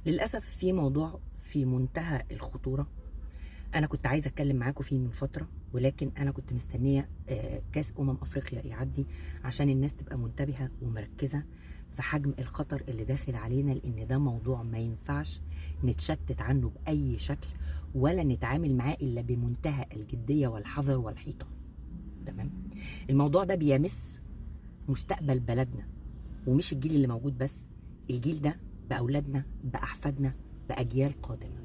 للأسف في موضوع في منتهى الخطورة أنا كنت عايزة أتكلم معاكم فيه من فترة، ولكن أنا كنت مستنية كأس أفريقيا يعدي عشان الناس تبقى منتبهة ومركزة في حجم الخطر اللي داخل علينا، لأن ده موضوع ما ينفعش نتشتت عنه بأي شكل ولا نتعامل معاه إلا بمنتهى الجدية والحذر والحيطة. تمام؟ الموضوع ده بيمس مستقبل بلدنا، ومش الجيل اللي موجود بس، الجيل ده بأولادنا بأحفادنا بأجيال قادمة.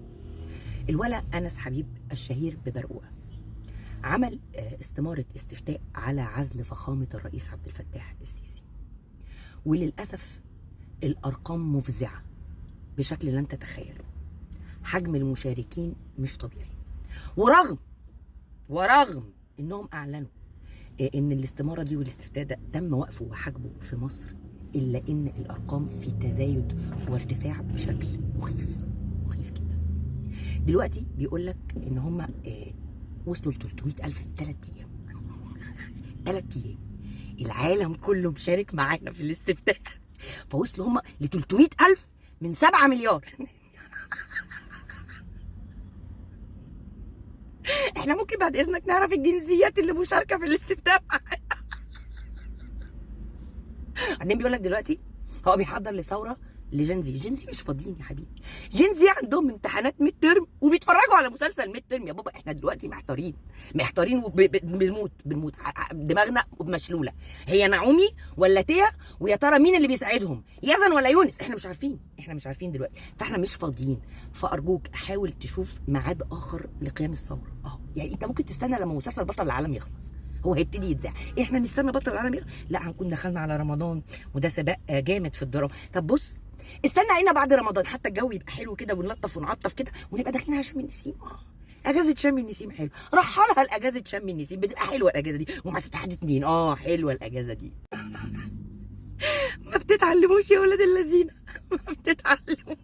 الولا أنس حبيب الشهير ببرقوقة عمل استمارة استفتاء على عزل فخامة الرئيس عبد الفتاح السيسي، وللأسف الأرقام مفزعة بشكل لن تتخيله. حجم المشاركين مش طبيعي، ورغم إنهم أعلنوا إن الاستمارة دي والاستفتاء ده تم وقفه وحجبه في مصر، إلا إن الأرقام في تزايد وارتفاع بشكل مخيف مخيف جدا. دلوقتي بيقول لك إن هم وصلوا ل 300,000 في 3 أيام. 3 أيام العالم كله مشارك معانا في الاستفتاء، فوصلوا هم ل 300,000 من 7 مليار. احنا ممكن بعد اذنك نعرف الجنسيات اللي مشاركة في الاستفتاء معانا؟ بعدين بيقول لك دلوقتي هو بيحضر لثوره ل Gen Z. Gen Z مش فاضيين يا حبيبي، Gen Z عندهم امتحانات midterm وبيتفرجوا على مسلسل midterm. يا بابا احنا دلوقتي محتارين محتارين وبنموت بنموت، دماغنا مشلوله. هي نعومي ولا تيا؟ ويا ترى مين اللي بيساعدهم، يزن ولا يونس؟ احنا مش عارفين، احنا مش عارفين دلوقتي، فاحنا مش فاضيين. فارجوك حاول تشوف ميعاد اخر لقيام الثورة. يعني انت ممكن تستنى لما مسلسل بطل العالم يخلص، هو هيبتدي يتذاع، احنا نستنى بطل العالم يخلص؟ لا، هنكون دخلنا على رمضان وده سباق جامد في الدراما. طب بص، استنى علينا بعد رمضان حتى الجو يبقى حلو كده ونلطف ونعطف كده ونبقى داخلين على شم النسيم. اجازه شم النسيم حلو، رحلها لاجازه شم النسيم، بتبقى حلوة الاجازة دي، ومع سبت حد 2 حلوة الاجازة دي. ما بتتعلموش يا ولاد اللذينه، ما بتتعلموش.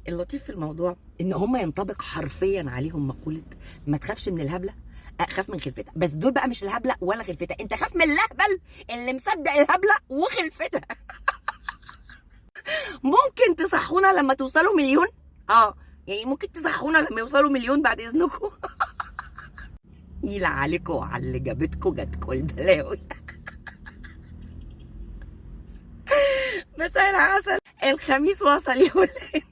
اللطيف في الموضوع ان هم ينطبق حرفيا عليهم مقولة ما تخافش من الهبلة، اخاف من خلفتها. بس دول بقى مش الهبلة ولا خلفتها، انت خاف من الهبل اللي مصدق الهبلة وخلفتها. ممكن تصحونا لما توصلوا مليون؟ يعني ممكن تصحونا لما يوصلوا مليون بعد اذنكم. نيل عليكم وعلى اللي جابتكم جاتكم البلاوي. مساء العسل، الخميس وصل يا ولاد.